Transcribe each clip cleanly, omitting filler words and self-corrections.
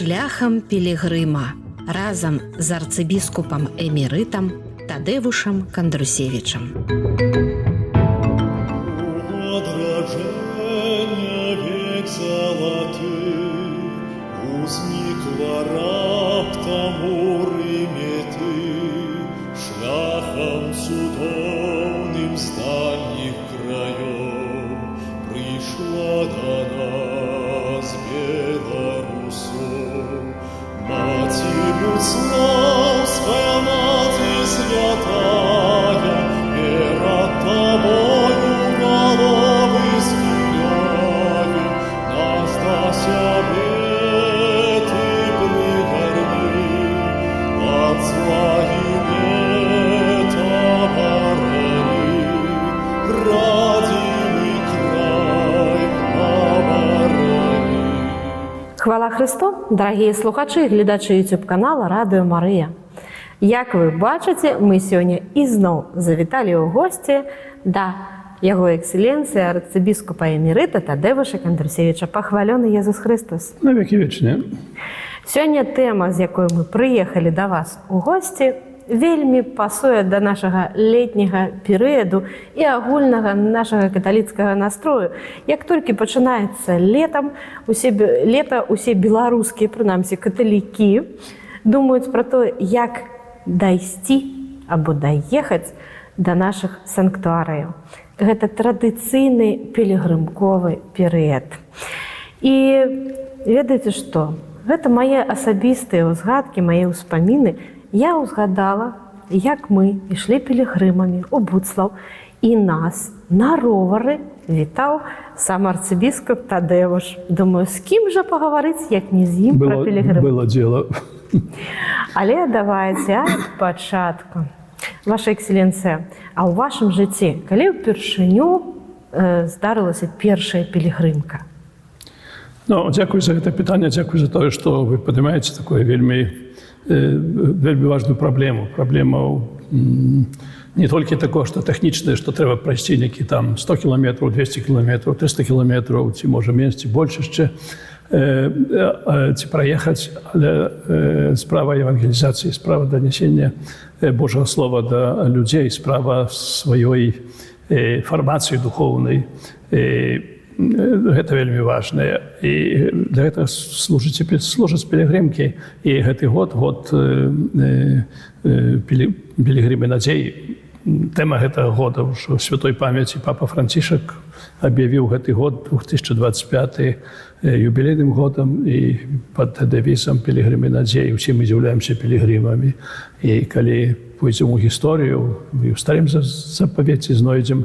Шляхам пілігрыма разам з арцыбіскупам эмерытам Тадэвушам Кандрусевічам. Адраджэння век залаты узнікла раптам у Рыме ты, шляхам цудоўным з дальніх краёў прыйшла да нас, беларусаў. Маці Будслаўская, Маці святая, перад табою галовы схіляем, нас да сябе ты прыгарні, ад зла і бед абарані, радзімы край абарані. Хвала Хрысту, дарагія слухачы і гледачы YouTube канала Радыё Марыя. Як вы бачыце, мы сёння ізноў завіталі ў госці да яго эксцэленцыі арцыбіскупа эмерыта Тадэвуша Кандрусевіча. Пахвалёны Езус Хрыстус. На векі вечныя. Сёння тэма, з якой мы прыехалі да вас у госці, вельмі пасуе да нашага летняга перыяду і агульнага нашага каталіцкага настрою. Як толькі пачынаецца летам, усе лета, усе беларускія, прынамсі каталікі, думаюць пра то, як дайсці або даехаць да нашых санктуарыяў. Гэта традыцыйны пілігрымковы перыяд. І ведаеце што? Гэта мае асабістыя ўзгадкі, мае ўспаміны. Я ўзгадала, як мы ішлі пілігрымамі ў Будслаў, і нас на ровары вітаў сам арцыбіскуп Тадэвуш. Думаю, з кім жа пагаварыць, як не з ім пра Было, пілігрым. было дело. Але давайте ад пачатку. Ваша эксцэленцыя, а ў вашым жыцці, калі ўпершыню здарылася першая пілігрымка? Ну, дзякую за гэта пытанне, дзякую за тое, што вы падымаеце такую вельмі важную праблему. Праблема не толькі такое, што тэхнічнае, што трэба прайсці некі там 100 кіламетраў, 200 кіламетраў, 300 кіламетраў, ці можа менш, ці больш яшчэ, ці праехаць, але справа евангелізацыі, справа данесення Божага Слова да людзей, справа сваёй фармацыі духоўнай, гэта вельмі важнае, і для гэтага служаць пілігрымкі. І гэты год, год пілігрымы надзеі, тэма гэтага года, ўжо святой памяці папа Францішак аб'явіў гэты год 2025 юбілейным годам і пад дэвізам «Пілігрымы надзеі». Усе мы з'яўляемся пілігрымамі, і калі пойдзем у гісторыю, і ў Старым Запавеце знойдзем,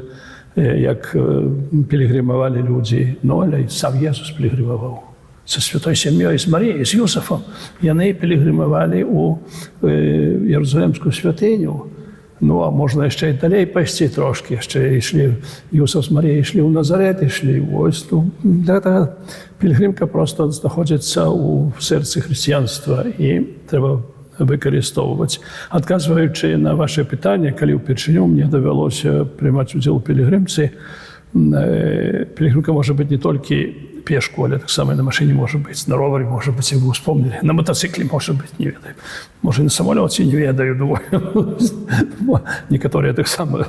як пілігрымавалі людзі. Ну, але і сам Езус пілігрымаваў са святой сям'ёй, з Маріяй, з Юзафам. Яны пілігрымавалі у Ерусалімскую святыню. Ну, а можна яшчэ і далей пайсці трошкі. Яшчэ ішлі Юзаф з Маріяй, ішлі ў Назарет, ішлі. Вось, ну, гэта пілігрымка проста знаходзіцца ў сэрцы хрысціянства, і трэба выкарыстоўваць. Адказваючы на ваше пытанне, калі ўпершыню мне давялося прымаць удзел у пілігрымцы, пілігрымка можа быць не толькі пешку, але таксама і на машыне можа быць, на ровары можа быць, як вы успомнілі, на матацыкле можа быць, не ведаю. Можа, і на самалёце, не ведаю, думаю. Некаторыя таксама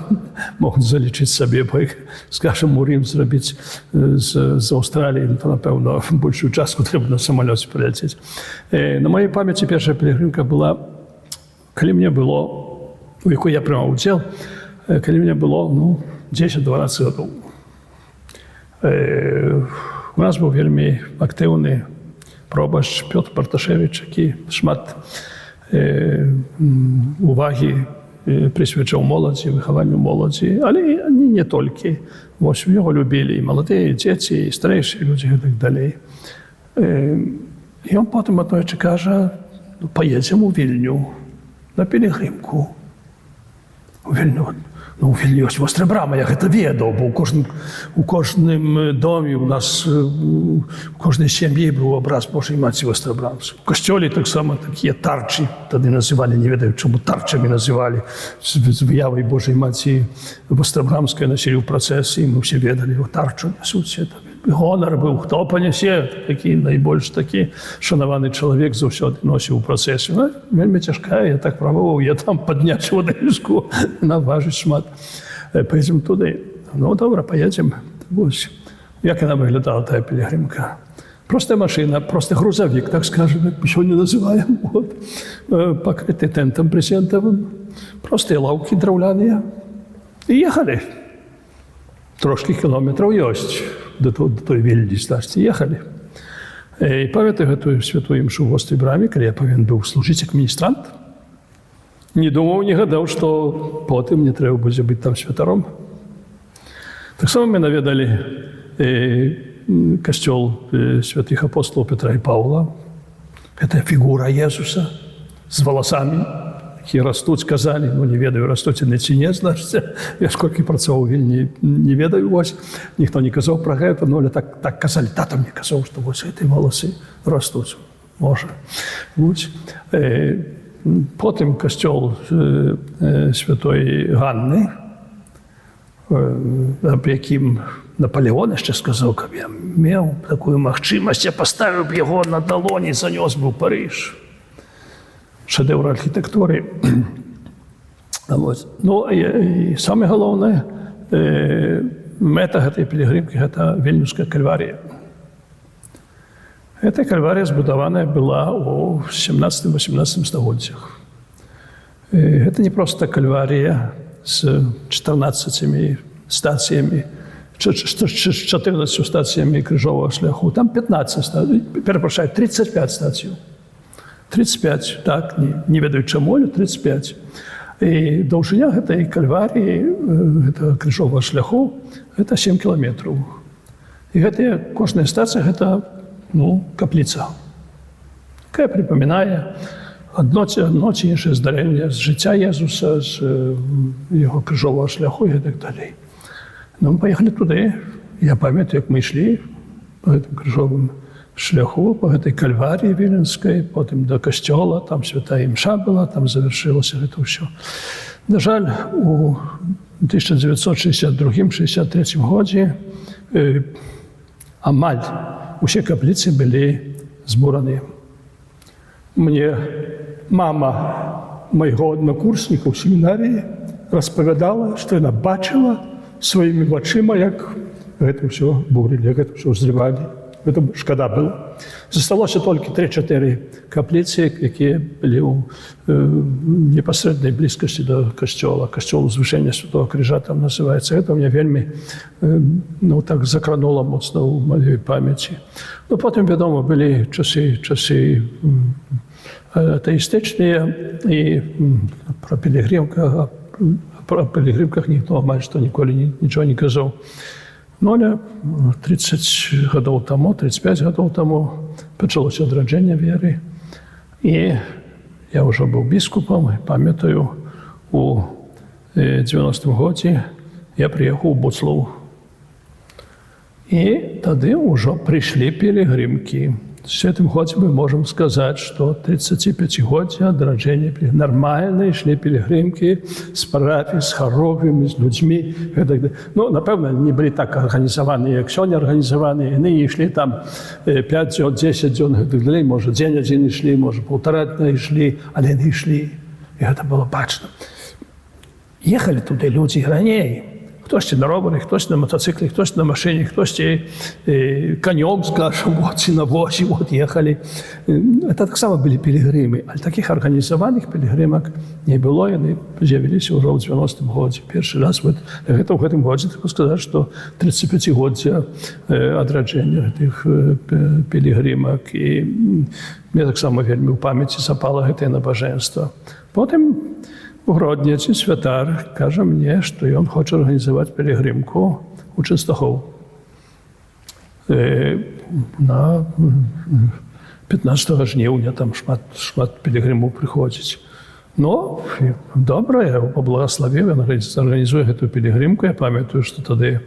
могуць залічыць сабе, бо як, скажем, у Рым зрабіць з Аўстраліі, ну, то, напэўна, большую частку трэба на самалёце праляцець. На маёй памяці першая пілігрымка была, калі мне было, у якой я прымаў удзел, калі мне было, ну, 10-12 гадоў. У нас быў вельмі актыўны пробашч Пётр Барташевич, які шмат увагі прысвячаў моладзі, выхаванню моладзі, але і не толькі. Вось яго любілі і маладыя, і дзеці, і старэйшыя людзі, і так далей. І ён потым аднойчы кажа: «Ну, паедзем у Вільню на пілігрымку». У Вільню, ну, у Вільні ёсць Вострая Брама, я гэта ведаў, бо у кожным доме у нас, у кожнай сям'і быў абраз Божай Маці Вострабрамскай. У касцёле таксама такія тарчы, тады называлі, не ведаю, чаму тарчамі называлі, з выявай Божай Маці Вострабрамскай насілі ў працэсіі, мы ўсе ведалі, о, тарчу нясуць, это Гонар быў, хто панясе, такі найбольш такі шанаваны чалавек заўсёды носіў у працэсію. Ну, вельмі цяжкая, я так прабаваў, я там падняць вадышку, яна важыць шмат. Паедзем туды. Ну, добра, паедзем. Вось. Як яна выглядала, тая пілігрымка? Простая машина, просто грузовик, так скажем, как мы сегодня называем, вот. Покрытый тентом брезентовым, простыя лаўкі драўляныя. І ехалі. Трошкі кіламетраў ёсць да той Вільні, значит, ехалі. І памятаю гэтую святую імшу ў Вострай Браме, калі я павінен быў служыць як міністрант. Не думаў, не гадаў, што потым мне трэба будзе быць там святаром. Таксама мы наведалі касцёл святых апостолаў Петра і Паўла. Гэта фігура Езуса з валасамі, якія растуць, казалі, ну, не ведаю, растуць яны ці не, значыць, я сколькі працаваў у Вільні, не ведаю, вось, ніхто не казаў пра гэта, ну, але так казалі, тата мне казаў, што вось гэтыя валасы растуць, можа. Вось. Потым касцёл святой Ганны, аб якім Наполеон яшчэ сказаў: «Каб я меў такую магчымасць, я паставіў б яго на далоні, занёс бы ў Парыж». Шэдэўр архітэктуры. Вот. Ну, і самае галоўнае, мэта гэтай пілігрымкі — гэта Вільнюская кальварія. Эта кальварія збудаваная была ў 17-18 стагоддзях. Гэта не проста кальварія з 14 стацыямі, ці з 14 стацыямі крыжовага шляху. Там 15 стацый, перапрашаю, 35 стацый. 35, так, не ведаю чаму, але 35. І даўжыня гэтай кальваріі, гэтага крыжовага шляху, гэта 7 кіламетраў. І гэтая кожная стацыя — гэта, ну, капліца, якая прыпамінае адно ці іншае здарэнне з жыцця Езуса, з яго крыжовага шляху і так далей. Ну, мы паехалі туды. Я памятаю, як мы ішлі по гэтым крыжовым шляху, по гэтай кальваріі віленскай, потым да касцёла, там святая імша была, там завяршылася гэта ўсё. На жаль, у 1962-63 годзе амаль усе капліцы былі збураныя. Мне мама майго аднакурсніка ў семінарыі распавядала, што яна бачыла сваімі вачыма, як гэта ўсё бурылі, як гэта ўсё ўзрывалі. Гэта шкада было. Засталося толькі 3-4 капліцы, якія былі ў непасрэднай блізкасці да касцёла. Касцёл Узвышэння Святого Крыжа там называецца. Это мне вельмі ну, так закранула моцна ў маёй памяці. Ну, потым, вядома, былі часы атэістычныя, і пра пілігрымках ніхто амаль што ніколі нічого не казаў. Ну, але 30 гадоў таму, 35 гадоў таму пачалося адраджэнне веры. І я ўжо быў біскупам, і памятаю, у 90-м годзе я прыехаў у Будслаў. І тады ўжо прыйшлі пілігрымкі. З гэтым годзе мы можам сказаць, што 35-годдзя адраджэння, нармальна ішлі пілігрымкі з парафій, з харовымі, з людзьмі. Гэтак. Ну, напэўна, не былі так арганізаваныя, як сёння арганізаваныя. Яны ішлі там 5 дзён, 10 дзён, гэтак далей, можа, дзень адзін ішлі, можа, паўтара дня ішлі, але яны ішлі. І гэта было бачна. Ехалі туды людзі раней. Хтосьці на ровары, хтось на матацыкле, хтось на машыне, хтосьці канём, скажем, вот, ці на возе, вот, ехалі. Это таксама былі пілігрымы, але такіх арганізаваных пілігрымак не было, яны з'явіліся ўжо ў 90-м годзе. Першы раз вот, гэта ў гэтым годзе трэба сказаць, што 35-годдзя адраджэння гэтых пілігрымак, і мне таксама вельмі ў памяці запала гэтае набажэнства. Потым у Гродні ці святар кажа мне, што ён хоча арганізаваць пілігрымку у Чэнстахоў на 15 жніўня, там шмат пілігрымаў прыходзіць. Ну, і добра, я яго паблагаславіў, ён арганізуе гэтую пілігрымку. Я памятаю, што тады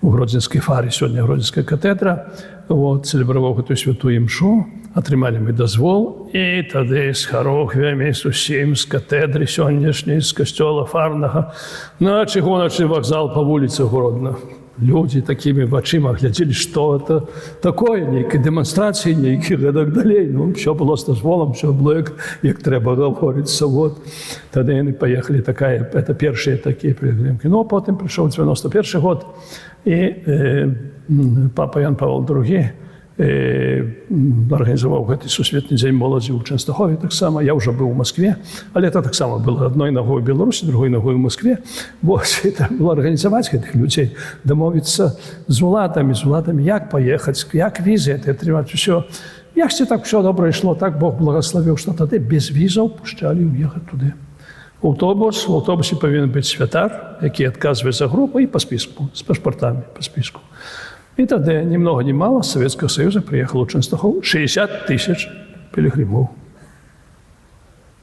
у гродзенскай фары, сёння гродзенская катедра, вот, цэлебраваў гэтую святую імшу, атрымалі мы дазвол, і тады з харугвямі, з усім, з катедры сённяшняй, з касцёла фарнага, на чыгуначны вакзал па вуліцы Гродна. Людзі такімі вачыма глядзелі, што это такое, нейкія дэманстрацыі, нейкія гэтак далей. Ну, все было з дазволам, все было як трэба, гаворыцца. Вот. Тады яны паехалі, такая, это першыя такія пілігрымкі. Ну, а потым прыйшоў 91 год, і папа Ян Павел II арганізаваў гэты сусветны дзень моладзі ў Чэнстахове таксама. Я ўжо быў у Маскве, але это таксама было адной ногой у Беларусі, другой ногой у Маскве. Вось, і трэба было арганізаваць гэтых людзей, дамовіцца з уладамі, як паехаць, як візы это атрымаць, усё. Яксьці так все добра ішло, так Бог благаславіў, што тады без візаў пушчалі ўехаць туды. У аўтобусе павінен быць святар, які адказвае за групу, і па спіску, з пашпартамі па спіску. І тады ни много ни мало з Советского Союза приехало ў Чэнстахоў 60 тысяч пілігрымаў.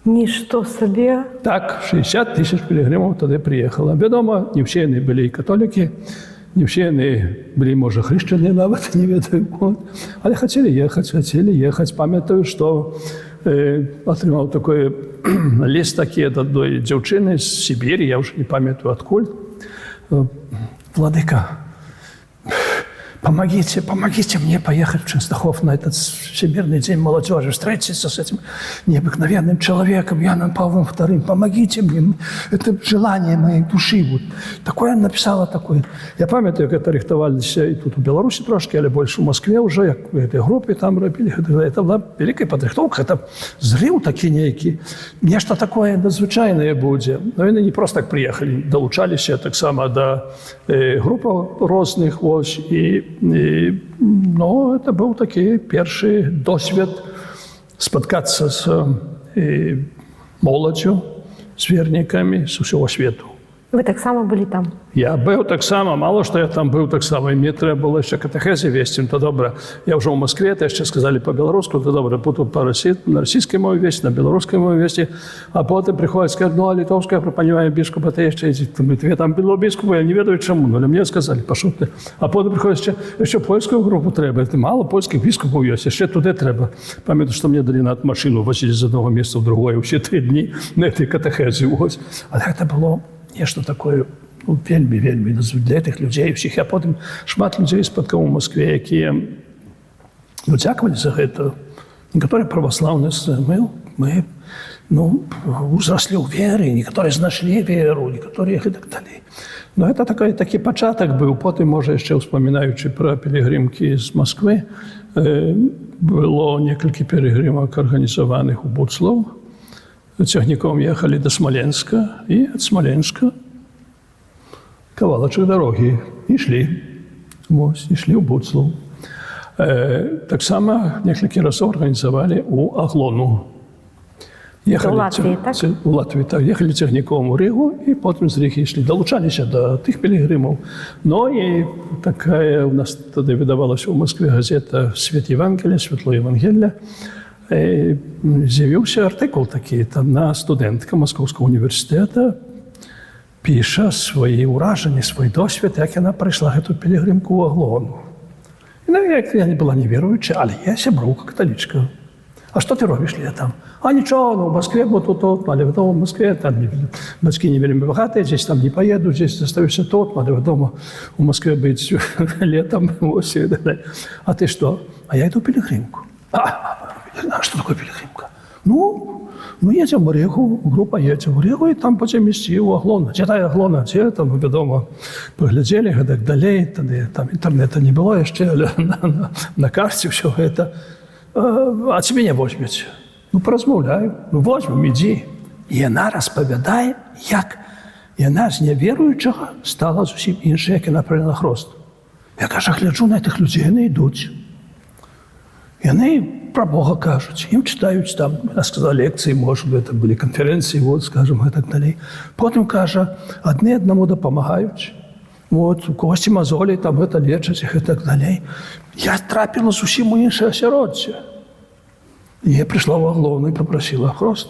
Нішто сабе. Так, 60 тысяч пілігрымаў тады прыехала. Вядома, не ўсе яны былі католікі, не ўсе яны былі, можа, хрышчаныя нават, не ведаю. Вот. Але хацелі ехаць, хацелі ехаць. Памятаю, што атрымаў такой ліст такі ад адной дзяўчыны з Сібірі, я ўжо не памятаю адкуль. «Владыка, помогите, помогите мне поехать в Ченстахов на этот Всемирный день молодежи, встретиться с этим необыкновенным человеком, Яном Павлом II. Помогите мне, это желание моей души». Вот. Такое написала, такое. Я памятаю, як это рыхтаваліся і тут у Беларусі трошкі, але больш у Маскве ўжо, як в этой групе там рабілі. Это была вялікая падрыхтоўка, это зрыў такі нейкі. Нешта такое надзвычайнае будзе. Но яны не просто так прыехалі, далучаліся таксама да групаў розных. Вось, і, ну, это быў такі першы досвед спаткацца з моладзю, з вернікамі з усяго свету. Вы таксама былі там? Я быў таксама, мало што я там быў таксама, і мне трэба было яшчэ катэхезы весці, ну, то добра. Я ўжо ў Маскве, то яшчэ сказалі па-беларуску, то добра, буду на расійскай мове весці, на беларускай мове весці, а потым прыходзяць, скажуць: «Ну, а літоўская прапануе біскупа, ты яшчэ ідзі». Там, я там было біскупа, я не ведаю чаму, но але мне сказалі, пашоў ты. А потым прыходзяць яшчэ польскую групу трэба, это мало польскіх біскупаў ёсць, яшчэ туды трэба. Памятаю, што мне далі нават машыну, вазілі з аднаго месца ў другое ўсе 3 дні на этой катэхезе. Вось. Але гэта было нешта такое, ну, вельмі, вельмі для гэтых людзей усіх. Я потым шмат людзей спаткаў у Маскве, якія, ну, дзякавалі за гэта. Некаторыя праваслаўныя, мы, ну, узраслі ў веры, некаторыя знайшлі веру, некаторыя і так далей. Но это такі пачатак быў. Потым, можа, яшчэ ўспамінаючы пра пілігрымкі з Масквы, было некалькі пілігрымак, арганізаваных у Будслаў. Цягніком ехалі да Смаленска, і ад Смаленска кавалачак дарогі, ішлі. Вось, ішлі ў Будслаў. Таксама некалькі разоў арганізавалі ў Аглону. У Латвіі, так? У Латвіі, так. Ехалі цягніком у Рыгу і потым з Рыгі ішлі. Далучаліся да тых пілігрымаў. Ну і такая у нас тады выдавалася ў Маскве газета «Свет Евангелия», «Святло Евангелля». З'явіўся артыкул такі, там на студэнтка Маскоўскага універсітэта піша свае ўражанні, свой досвед, як яна прайшла гэту пілігрымку ў Аглону. І, ну, як я не была неверуючая, але я сяброўка каталічка. «А што ты робіш летом?» «А нічого, ну, в Москве буду тут, але вдома в Москве, там бацькі не вельмі багатыя, здесь там не поеду, здесь застаюся тут, надо вдома у Москве быть летом». Ось, і так далее. «А ты что?» «А я иду пілігрымку». А что такое пілігрымка?» Ну, едем в Ригу, група едзе в Ригу, і там потім ісці ў Аглону». «Дзе тая Аглона, дзе там?» Вядома, паглядзелі, гэтак далей, тады там інтэрнета не было яшчэ, але на карце ўсё гэта. «А цябе не возьмець?» «Ну, паразмаўляю». «Ну, возьмем, ідзі». І яна распавядае, як яна з няверуючага стала зусім іншай, як яна прыняла хрост. «Я, — кажа, — гляджу на гэтых людзей, яны ідуць. Яны пра Бога кажуць, ім чытаюць там, — она сказала, — лекцыі, можа, это былі канферэнцыі, вот, скажем, і так далей. Потым, — кажа, — адны аднаму дапамагаюць. Вот, у когосьці мазолі, там гэта лечаць і так далей. Я трапіла зусім у іншае асяроддзе. І я прыйшла ў Аглону і папрасіла хрост».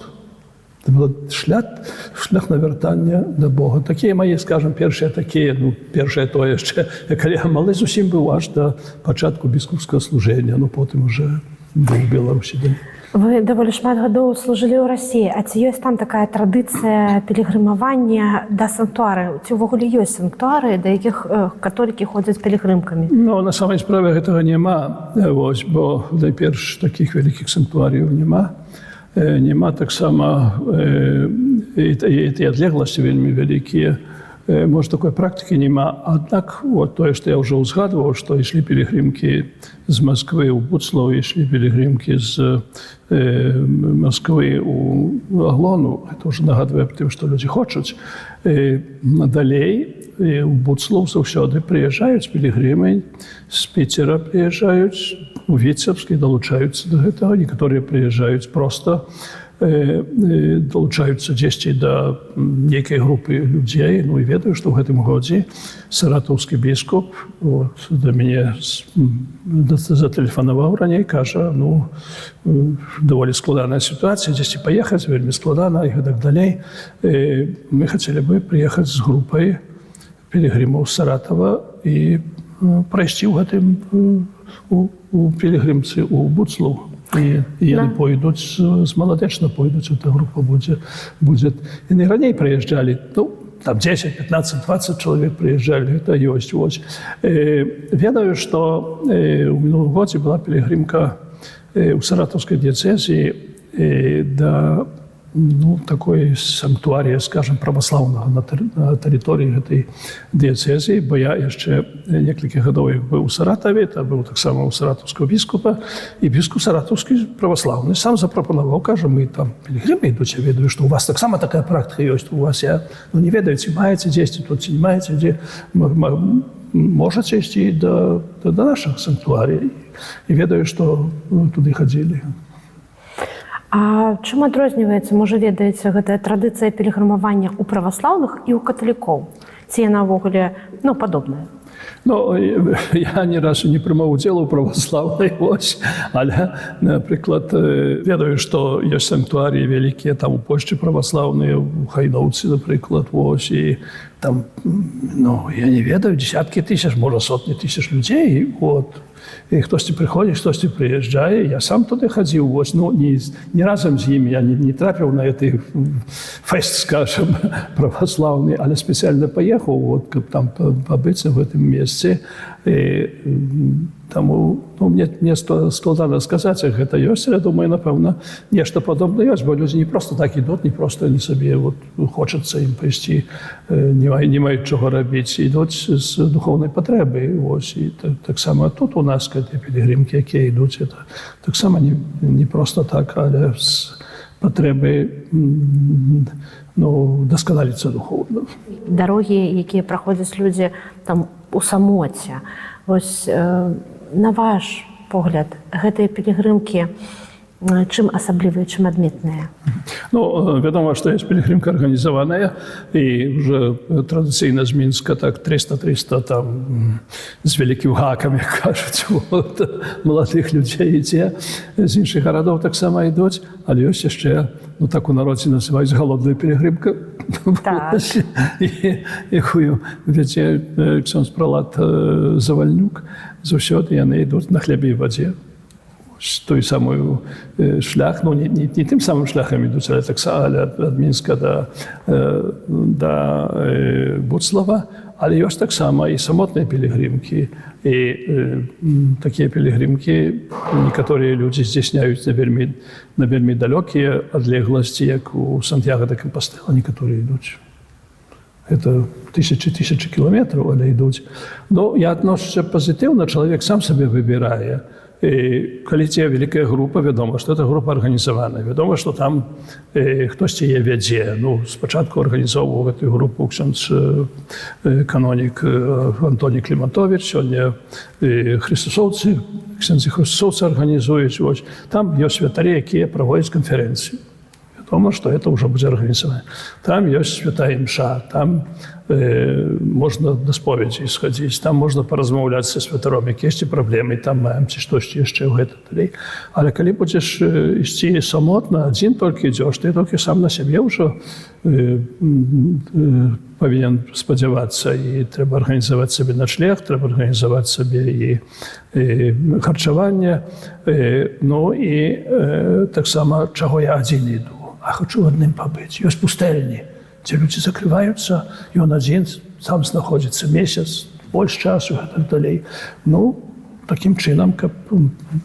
Это было шлях навяртання да Бога. Такія мае, скажем, першыя такія, ну, першае то яшчэ, калі я малы зусім быў, аж да пачатку біскупскага служэння, ну, потым уже быў у Беларусі далей. Вы даволі шмат гадоў служылі ў Расіі. А ці ёсць там такая традыцыя пілігрымавання да санктуары? Ці ўвогуле ёсць санктуары, да якіх католікі ходзяць пілігрымкамі? Ну, на самай справе гэтага няма, вось, бо найперш такіх вялікіх санктуарыяў няма. Няма таксама і тыя адлегласці вельмі вялікія. Можа, такой практыкі няма. Аднак вот тое, што я ўжо ўзгадваў, што ішлі пілігрымкі з Масквы ў Будслаў, ішлі пілігрымкі з Масквы ў Аглону, это ўжо нагадвае аб тым, што людзі хочуць. Далей у Будслаў заўсёды прыязджаюць пілігрымы, з Піцера прыязджаюць, у Віцебск і далучаюцца да гэтага. Некаторыя прыязджаюць проста, далучаюцца дзесьці да нейкай групы людзей. Ну і ведаю, што ў гэтым годзе саратаўскі біскуп вот, да мяне затэлефанаваў раней, кажа: «Ну, даволі складаная сітуацыя, дзесьці паехаць вельмі складана і гэтак далей. Мы хацелі бы прыехаць з групай пілігрымаў з Саратава і прайсці ў гэтым у пілігрымцы у Будслаў». І яны пойдуць з Маладэчна, пойдуць, эта група будзе. Яны раней прыязджалі, ну, там 10, 15, 20 чалавек прыязджалі, гэта ёсць. Вось. Ведаю, што у мінулым годзе была пілігрымка у саратаўскай дыяцэзіі да, ну, такой санктуарія, скажем, праваслаўнага на тэрыторыі гэтай дыяцэзіі, бо я яшчэ некалькі гадоў, як быў у Саратаве, та быў таксама у саратаўскага біскупа, і біскуп саратаўскі праваслаўны сам запрапанаваў, кажа: «Мы там пілігрымы ідуць, я ведаю, што у вас таксама такая практыка ёсць, у вас я, ну, не ведаю, ці маеце дзесьці тут, ці не маеце дзе, можаце ісці да нашых санктуарій». І ведаю, што, ну, туды хадзілі. А чым адрозніваецца, можа, ведаеце, гэтая традыцыя пілігрымавання ў праваслаўных і ў каталікоў? Ці яна ўвогуле, ну, падобная? Ну, я ні разу не прымаў удзел у праваслаўнай, вось, але, напрыклад, ведаю, што ёсць санктуарыі вялікія там у Польшчы праваслаўныя, у Хайноўцы, напрыклад, вось, і там, ну, я не ведаю, десяткі тысяч, можа, сотні тысяч людзей, вот. І хтосьці прыходзіць, хтосьці прыязджае. Я сам туды хадзіў, вось, ну, не разам з імі, я не трапіў на гэты фэст, скажем, праваслаўны, але спецыяльна паехаў, вот, каб там пабыцца в гэтым месцы. І таму, ну, мне складана сказаць, як гэта ёсць, але думаю, напэўна, нешта падобнае ёсць, бо людзі не проста так ідуць, не проста они сабе вот, хочацца ім пайсці, не маюць чаго рабіць, ідуць з духоўнай патрэбы. Вось, і таксама тут у нас гэтыя пілігрымкі, якія ідуць, это таксама не проста так, але з патрэбы ну, дасканаліцца духоўна. Дарогі, якія праходзяць людзі там у самоце. Вось на ваш погляд, гэтыя пілігрымкі чым асаблівыя, чым адметныя? Ну, вядома, што ёсць пілігрымка арганізаваная і уже традыцыйна з Мінска так 300-300 там з вялікім гакам, як кажуць, вот, маладых людзей ідзе, з іншых гарадоў таксама ідуць, але ёсць яшчэ, ну, так у народзе называюць, галодная пілігрымка. Вось, і, якую вядзе ксёндз пралат Завальнюк, заўсёды яны ідуць на хлебе і вадзе той самую шлях, ну, не тым самым шляхам ідуць, але таксама, але ад Мінска да Будслава, але ёсць таксама і самотныя пілігрымкі, і такія пілігрымкі некаторыя людзі здзяйсняюць на вельмі далёкія адлегласці, як у Сантьяго да Кампастэла некаторыя ідуць. Это тысячи, тысячи кіламетраў, але ідуць. Ну, я адношуся пазітыўна, чалавек сам сабе выбірае. І калі ідзе вялікая група, вядома, што эта група арганізаваная, вядома, што там хтосьці яе вядзе. Ну, спачатку арганізоўваў гэтую групу ксёндз канонік Антоній Клімантович, сёння хрыстусоўцы, ксяндзы хрыстусоўцы арганізуюць. Вось. Там ёсць святары, якія праводзяць канферэнцыі. Вядома, што это ўжо будзе арганізавана. Там ёсць святая імша, там можна да споведзі схадзіць, там можна паразмаўляць са святаром, якіясьці праблемы там маем ці штосьці яшчэ ў гэта далей. Але калі будзеш ісці самотна, адзін толькі ідзеш, ты толькі сам на сябе ўжо павінен спадзявацца, і трэба арганізаваць сабе начлег, трэба арганізаваць сабе і харчаванне, ну і таксама, чаго я адзін іду, а хачу адным пабыць. Ёсць пустэльні, дзе людзі закрываюцца, і он адзін там знаходзіцца месяц, больш часу і так далей. Ну, такім чынам, каб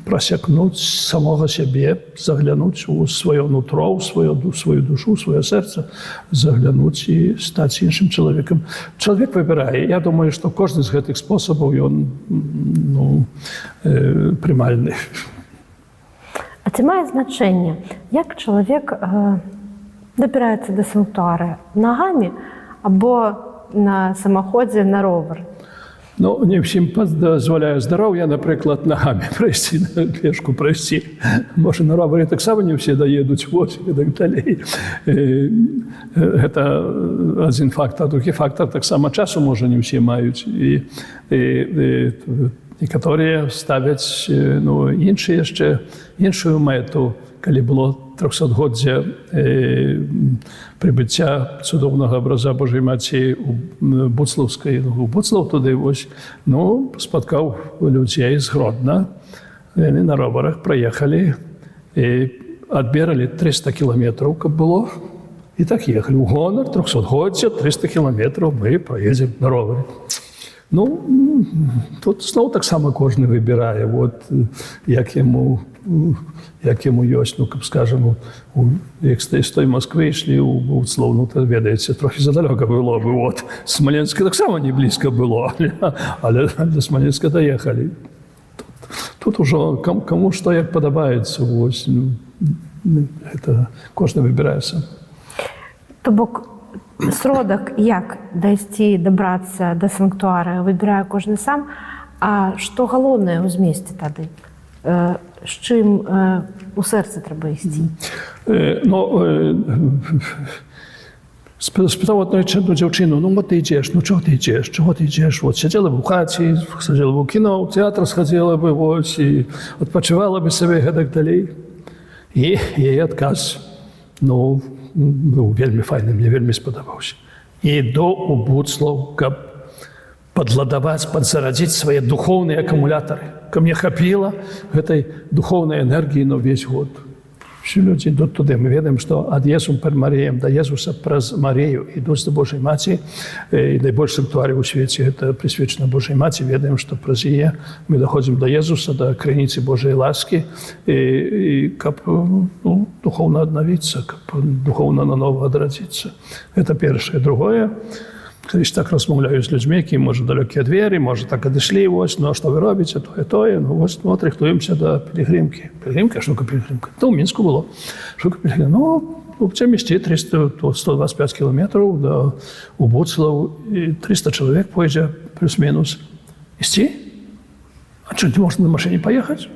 прасякнуць самога сябе, заглянуць у сваё нутро, у сваю душу, сваё сэрца, заглянуць і стаць іншым чалавекам. Чалавек выбірае. Я думаю, што кожны з гэтых спосабаў ён ну, прымальны. А ці мае значэнне, як чалавек дабіраецца да санктуара: нагамі або на самаходзе, на ровар? Ну, не ўсім дазваляе здароўе, напрыклад, нагамі прайсці, на пешку прайсці. Можа, на ровары таксама не ўсе даедуць, вось, і так далей. Гэта адзін фактар, другі фактар: таксама часу можа не ўсе маюць. І некаторыя ставяць ну, іншыя яшчэ іншую мэту. Калі было 300-годдзе прыбыцця цудоўнага абраза Божай Маці у Будслаўскай, у Будслаў туды, вось, ну, спаткаў людзей з Гродна, яны на роварах праехалі і адмералі 300 кіламетраў, каб было, і так ехалі ў гонар 300-годдзя: 300 кіламетраў мы праедзем на ровары. Ну, тут зноў таксама кожны выбірае, вот, як яму ёсць, ну, каб, скажем, як з той Москвы ішлі ў Будслаў, ну, то ведаеце, трохі задалёка было бы, вот. Смаленска таксама не блізка было, але да Смаленска даехалі. Тут ужо каму што як падабаецца, вось, ну, это кожны выбірае сам. То бок сродак, як дайсці, дабрацца да санктуара, выбірае кожны сам. А што галоўнае ў змесце тады? З чым у сэрцы трэба ісці? Ну, спытаў адну дзяўчыну: «Ну вот ты ідзеш, ну чаго ты ідзеш, чаго ты ідзеш? Вот сядзела бы ў хаце, сядзела бы ў кіно, ў тэатр схадзіла бы, вось, і адпачывала бы сабе», гэтак далей. І яе адказ, ну, быў вельмі файны, мне вельмі спадабаўся: «Іду у Будслаў, каб падладаваць, падзарадзіць свае духоўныя акумулятары, каб мне хапіла гэтай духоўнай энергіі на ўвесь год». Все людзі ідуць туды. Мы ведаем, што ad Jesum per Mariam, да Езуса праз Марыю ідуць да Божай Маці, і найбольш санктуарый у свеце гэта прысвечана Божай Маці. Ведаем, што праз яе мы даходзім да Езуса, да крыніцы Божай ласкі, і каб, ну, духоўна аднавіцца, каб духоўна нанова адрадзіцца. Это першае. Другое, калісь так размаўляю з людзьмі, якія, можа, далёкія ад веры, можа, так адышлі, вось, ну, а што вы робіце, тое, тое, ну, вось, ну, от рыхтуемся да пілігрымкі. Пілігрымка, што такое пілігрымка? То ў Мінску было. Што такое пілігрымка? Ну, будзем ісці 300, то 125 кіламетраў да у Будслаў, і 300 чалавек пойдзе, плюс-мінус. Ісці? А што, не можна на машыне паехаць?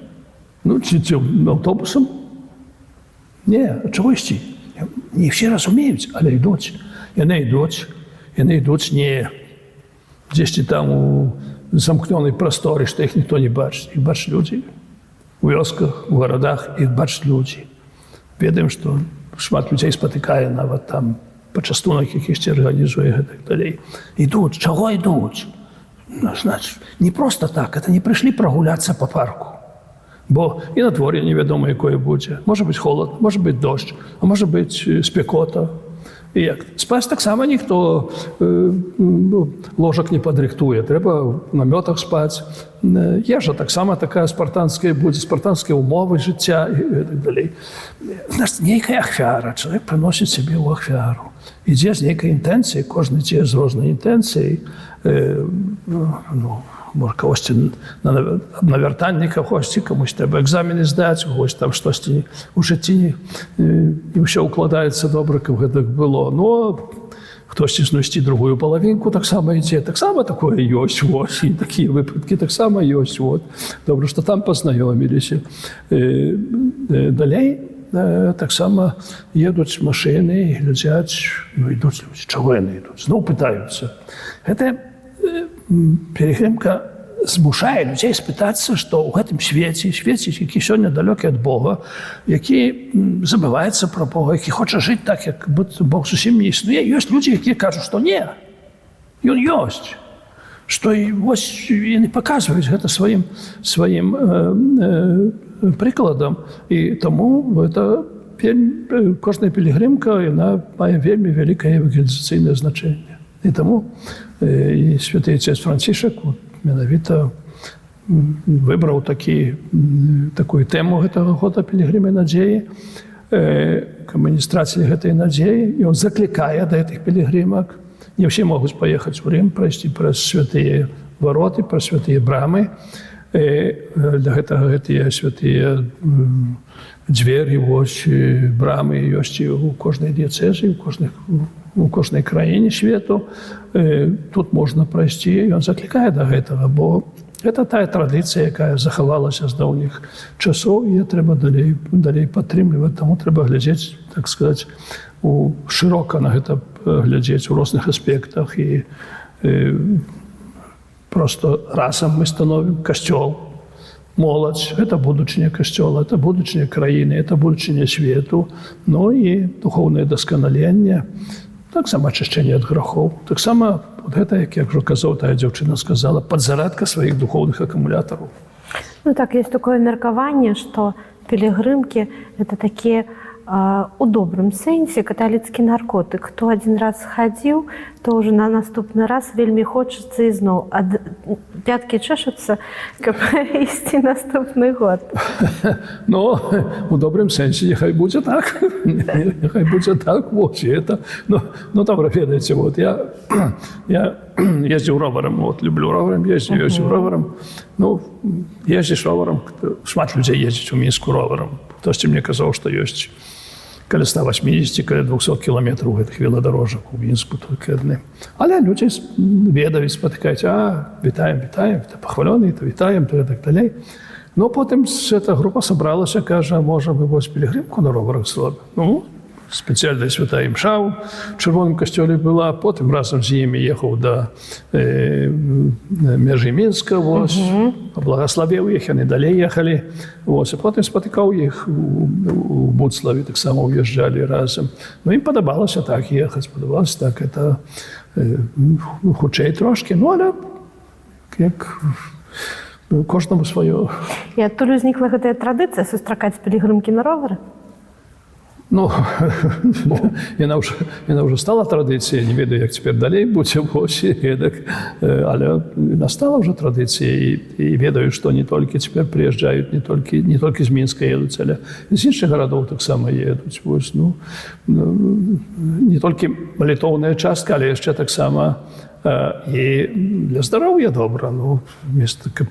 Ну, ці аўтобусам? Не, а чаго ісці? Не ўсе разумеюць, але ідуць. Яны ідуць, яны ідуць не дзесьці там у замкнёнай прасторы, што іх ніхто не бачыць. Іх бачаць людзі. У вёсках, у гарадах іх бачаць людзі. Ведаем, што шмат людзей спатыкае, нават там пачастунак якісьці арганізуе і так далей. Ідуць, чаго ідуць? Ну, значит, не просто так, это не прыйшлі прагуляцца по парку. Бо і надвор'е невядома, якое будзе. Можа быць холод, можа быць дождж, а можа быць спякота. І як? Спаць таксама ніхто ну, ложак не падрыхтуе. Трэба ў намётах спаць. Ежа таксама такая спартанская будзе, спартанскія ўмовы жыцця і так далей. Значит, нейкая ахвяра, чалавек прыносіць сябе ў ахвяру. Ідзе з нейкай інтэнцыяй, кожны ідзе з рознай інтэнцыяй. Ну, можа, кагосьці на вяртанне кагосьці, камусь трэба экзамены здаць, у когось там штосьці у жыцці не ўсё укладаецца добра, каб гэтак было. Но хтосьці знайсці другую палавінку таксама ідзе, таксама такое ёсць, вось, і такія выпадкі таксама ёсць. Вот. Добра, што там пазнаёміліся. Далей таксама едуць машыны і глядзяць, ну, ідуць людзі, чаго яны ідуць, зноў пытаюцца. Гэта пілігрымка змушае людзей спытацца, што ў гэтым свеце, свеце, які сёння далёкі ад Бога, які забываецца пра Бога, які хоча жыць так, як будто Бог зусім не існуе, ёсць людзі, якія кажуць, што не, ён ёсць. Што і вось яны паказваюць гэта сваім прыкладам. І таму гэта кожная пілігрымка, яна мае вельмі вялікае евангелізацыйнае значэнне. І таму і святы отец Францішак вот, менавіта выбраў такую тэму гэтага года: «Пілігрымы надзеі», каб мы не страцілі гэтай надзеі. І он заклікае да гэтых пілігрымак. Не ўсе могуць паехаць у Рым, прайсці праз святыя вароты, праз святыя брамы. Для гэтага гэтыя святыя дзверы, вось, брамы ёсць і ў кожнай дыяцэзіі, у кожнай краіне свету. Тут можна прайсці, ён заклікае да гэтага, бо гэта тая традыцыя, якая захавалася з даўніх часоў, і трэба далей падтрымліваць, таму трэба глядзець, так сказать, шырока на гэта глядзець у розных аспектах і просто разам мы становім касцёл, моладзь, это будучыня касцёла, это будучыня краіны, это будучыня свету, ну і духоўнае дасканаленне, таксама ачышчэнне ад грахоў, таксама вот гэта, як я ўжо казаў, тая дзяўчына сказала, падзарадка сваіх духоўных акумулятараў. Ну так, есть такое меркаванне, што пілігрымкі — это такія у добрым сэнсе каталіцкі наркотык. Хто адзін раз хадзіў, то ўжо на наступны раз вельмі хочацца ізноў. Ад пяткі чэшацца, каб ісці наступны год. Ну, у добрым сэнсе няхай будзе так. Няхай будзе так, вот, і это, ну, добра, ведаеце, вот, я ездзіў роварам, вот, люблю роварам ездзіць, ездзіў роварам. Ну, ездзіш роварам, шмат людзей ездзіць у Мінску роварам. Хтосьці мне казаў, што ёсць каля 180, каля 200 кіламетраў гэтых веладарожак у Мінску толькі адны. Але людзі ведаюць, спатыкаюць: «А, вітаем, вітаем, то пахвалёны, то вітаем», то і так далей. Ну, потым эта група сабралася, кажа: «Можа, мы вось пілігрымку на роварах зробім?» Ну, спецыяльная святая імша ў чырвоным касцёле была, потым разам з імі ехаў да мяжы Мінска, вось, паблагаславіў іх, яны далей ехалі. Вось, і потым спатыкаў іх у Будславе, таксама ўязджалі разам. Ну, ім падабалася так ехаць, падабалася так, это хутчэй трошкі, ну, але як, ну, кожнаму сваё. І адтуль узнікла гэтая традыцыя сустракаць пілігрымкі на ровары. Ну, яна ўжо стала традыцыяй, не ведаю, як цяпер далей будзе, вось, і гэтак, але настала ўжо традыцыя, і ведаю, што не толькі цяпер прыязджаюць, не толькі з Мінска едуць, але з іншых гарадоў таксама едуць. Вось, ну, не толькі малітоўная частка, але яшчэ таксама і для здароўя добра. Ну, место, каб,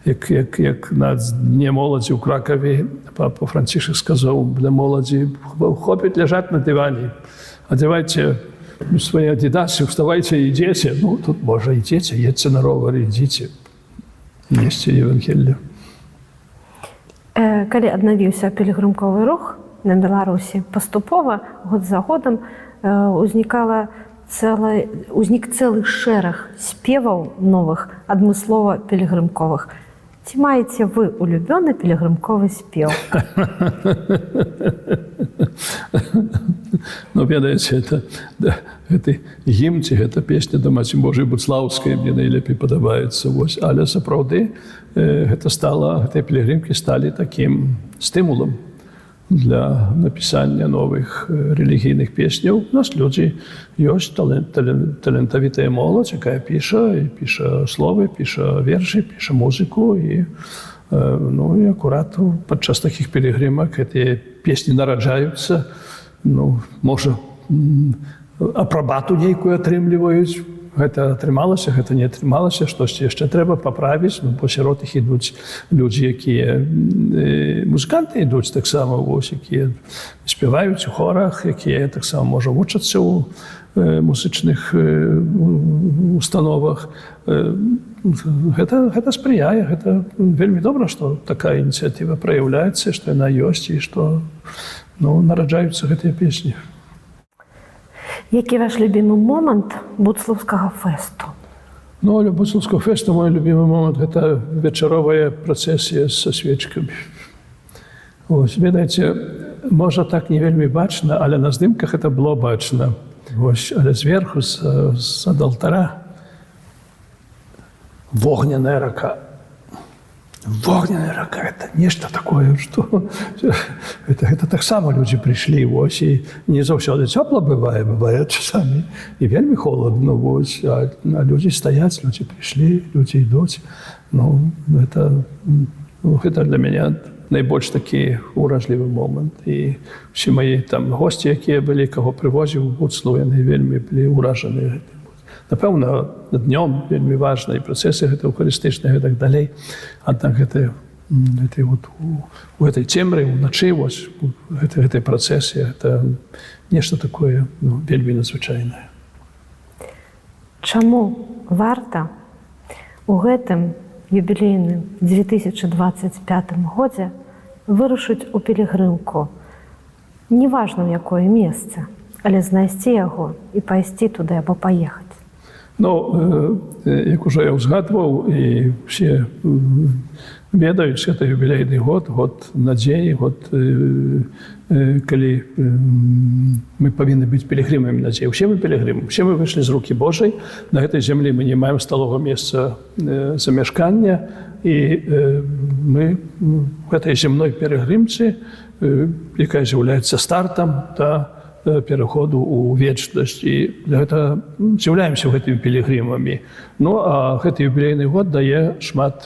як на дне моладзі ў Кракаве папа Францішак сказаў для моладзі: «Хопіць ляжаць на дыване, адзявайце свае адидасы, вставайте і ідзеце». Ну, тут можа, ідзеце, едьце на ровары, ідзіце, несце Евангелле. Калі аднавіўся пілігрымковы рух на Беларусі, паступова, год за годам, узнік цэлы шэраг спеваў новых, адмыслова пілігрымковых. Ці маеце вы улюбёны пілігрымковы спеў? Ну, ведаеце, это, да, гэты гімн ці гэта песня да Маці Божай Будслаўскай мне найлепей падабаецца. Вось. Але сапраўды гэтыя пілігрымкі сталі такім стымулам для напісання новых рэлігійных песняў. У нас людзі ёсць, талентавітая моладзь, якая піша і піша словы, піша вершы, піша музыку, і ну, і акурат падчас такіх пілігрымак гэтыя песні нараджаюцца, ну, можа, апрабату нейкую атрымліваюць. Гэта атрымалася, гэта не атрымалася, штосьці яшчэ трэба паправіць, ну, бо сярод іх ідуць людзі, якія музыканты ідуць таксама, вось, якія спяваюць у хорах, якія таксама, можа, вучацца ў музычных установах. Гэта спрыяе, гэта вельмі добра, што такая ініцыятыва праяўляецца, што яна ёсць і што ну, нараджаюцца гэтыя песні. Які ваш любімы момант Будслаўскага фэсту? Ну, але Будслаўскага фэсту мой любімы момант — гэта вечаровая працэсія са свечкамі. Вось, ведаеце, можа, так не вельмі бачна, але на здымках это было бачна. Вось, але зверху з-ад алтара вогненная рака. Вогненная рака — это нешта такое, что это таксама людзі прыйшлі, вось, і не заўсёды цёпла бывае, бывае часамі і вельмі холодно, вось, а людзі стаяць, людзі прыйшлі, людзі ідуць. Ну, ну, гэта для мяне найбольш такі уражлівы момант. І ўсе мае там госці, якія былі, каго прывозіў у Будслаў, яны вельмі былі ўражаны гэтым. Напэўна, днём вельмі важна і працэсы гэта эўхарыстычныя і так далей. Аднак гэты вот у гэтай цемры, уначы, вось, гэтай працэсе, это нешта такое, ну, вельмі надзвычайнае. Чаму варта у гэтым юбілейным 2025 годзе вырушыць у пілігрымку? Неважна, ў якое месца, але знайсці яго і пайсці туды або паехаць. Ну, як ужо я ўзгадваў, і ўсе ведаюць, гэта юбілейны год, год надзеі, год, калі мы павінны быць пілігрымамі надзеі. Усе мы пілігрымы, усе мы выйшлі з рукі Божай. На гэтай зямлі мы не маем сталога месца замяшкання, і мы в гэтай земной перагрымцы, якая з'яўляецца стартам да пераходу ў вечнасць, і для гэта з'яўляемся гэтымі пілігрымамі. Ну а гэты юбілейны год дае шмат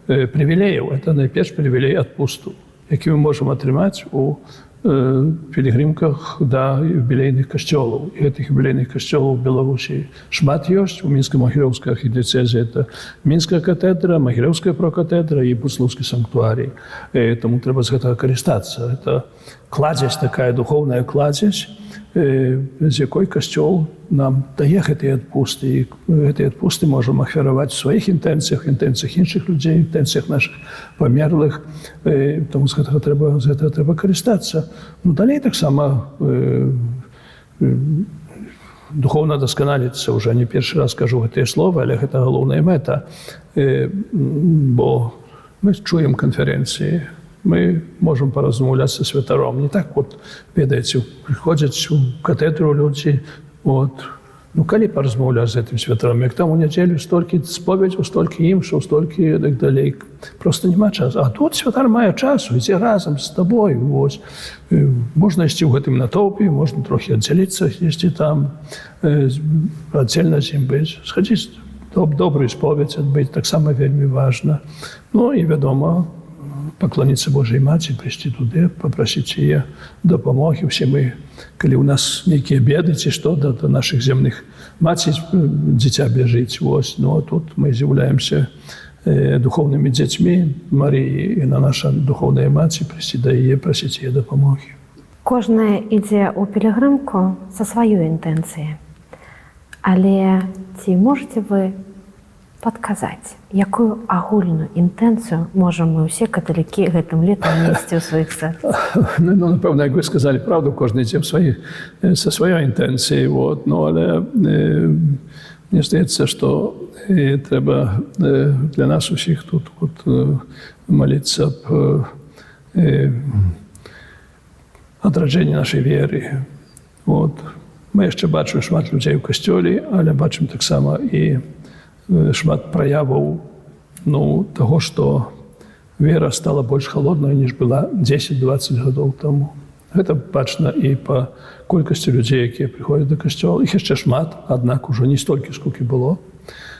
прывілеяў. Это найперш прывілей адпусту, які мы можам атрымаць у пілігрымках да юбілейных касцёлаў. І гэтых юбілейных касцёлаў у Беларусі шмат ёсць. У Мінска-Магілёўскай архідыяцэзіі это Мінская катедра, Магілёўская пракатэдра і Будслаўскі санктуарый. Таму трэба з гэтага карыстацца. Это кладзязь такая, духоўная кладзязь, з якой касцёл нам дае гэтыя адпусты. І гэтыя адпусты можам ахвяраваць у сваіх інтэнцыях, інтэнцыях іншых людзей, інтэнцыях нашых памерлых. Таму з гэтага трэба карыстацца. Ну, далей таксама духоўна дасканаліцца, уже не першы раз кажу гэтыя словы, але гэта галоўная мэта. Бо мы чуем канферэнцыі, мы можам паразмаўляць са святаром. Не так вот, ведаеце, прыходзяць у катедру людзі, вот, ну, калі паразмаўляць з гэтым святаром, як там у нядзелю столькі споведзяў, столькі імшаў, столькі так далей. Просто няма часу. А тут святар мае часу, ідзе разам з табою. Вось. Можна ісці ў гэтым натоўпе, можна трохі аддзяліцца, ісці там, аддзельна з ім быць. Схадзіць, добрую споведзь адбыць, таксама вельмі важна. Ну і, вядома, пакланіцца Божай Маці, прыйсці туды, папрасіць яе дапамогі. Усе мы, калі ў нас нейкія беды ці што, да нашых земных маці дзіця бяжыць. Вось. Ну, а тут мы з'яўляемся духоўнымі дзецьмі Марыі, і на наша духоўная маці, прыйсці да яе, прасіць яе дапамогі. Кожная ідзе ў пілігрымку са сваёй інтэнцыяй. Але ці можаце вы падказаць, якую агульную інтэнцыю можам мы ўсе каталікі гэтым летам несці ў сваіх сэрцах? Ну, напэўна, як вы сказалі праўду, кожны ідзе са сваёй інтэнцыяй, вот, ну, але мне здаецца, што трэба для нас усіх тут вот, маліцца аб адраджэнні нашай веры. Вот. Мы яшчэ бачым шмат людзей у касцёле, але бачым таксама і шмат праяваў, ну, таго, што вера стала больш халоднай, ніж была 10-20 гадоў таму. Гэта бачна і па колькасці людзей, якія прыходзяць да касцёла. Іх яшчэ шмат, аднак ужо не столькі, сколькі было.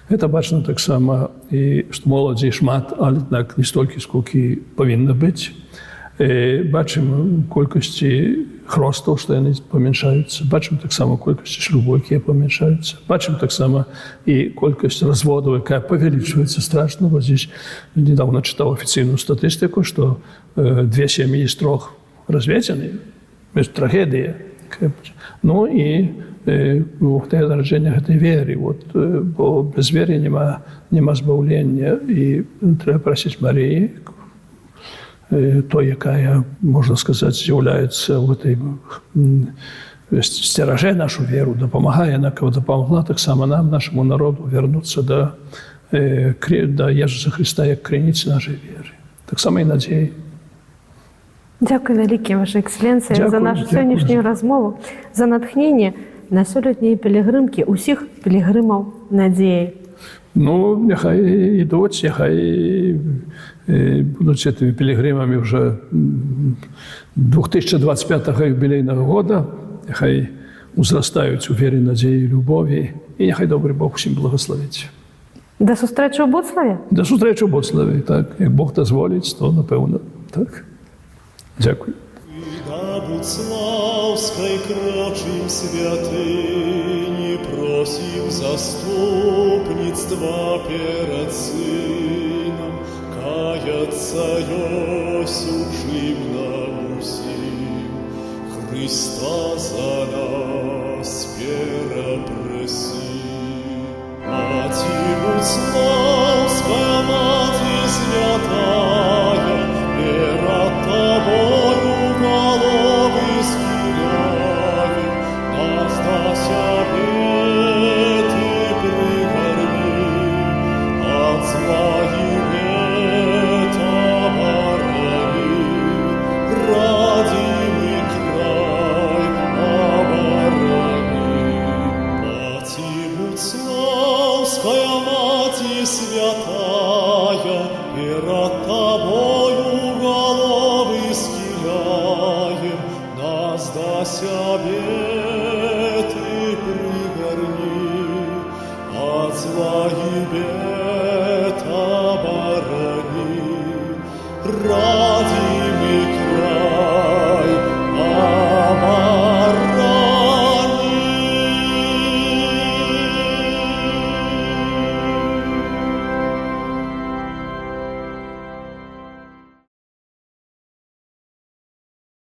Гэта бачна таксама і што моладзі шмат, аднак не столькі, сколькі павінна быць. Бачым колькасці хростаў, што яны памяншаюцца. Бачым таксама колькасці шлюбаў, якія памяншаюцца. Бачым таксама і колькасць разводаў, якая павялічваецца страшна. Вот здесь недавно чытаў афіцыйную статыстыку, што две сям'і з трох разведзены. Трагедыя. Ну і гэтае нараджэнне гэтай веры, вот, бо без веры няма збаўлення, і трэба прасіць Марыі, той, якая, можна сказаць, з'яўляецца ў гэтай сцеражэ нашу веру, дапамагае, яна дапамагла таксама нам, нашаму народу, вярнуцца да Езуса Хрыста як крыніцы нашай веры. Таксама і надзеі. Дзякуй вялікі, Ваша Эксцэленцыя, за Дзякую, нашу дзякую. сённяшнюю размову, за натхненне на сёлетняй пілігрымкі ўсіх пілігрымаў надзеі. Ну, няхай ідуць, няхай будуць гэтымі пілігрымамі ўжо 2025 юбілейнага года, няхай узрастаюць у веры, надзеі і любові, і няхай добры Бог усім благаславіць. Да сустрэчы ў Будславе. Да сустрэчы ў Будславе, так. Як Бог дазволіць, то напэўна. Так. Дзякую. Да Будслаўскай крочым святыні, просім заступніцтва перад Сынам, каяцца ёсць у чым нам усім, Хрыста за нас перапрасі. Маці Будслаўская, Маці святая, перад Табою галовы схіляем, нас да сябе Ты прыгарні, ад зла і бед абарані, радзімы край абарані. Маці Будслаўская, Маці святая, перад Табою галовы схіляем, нас да сябе Ты прыгарні, ад зла і бед абарані, радзімы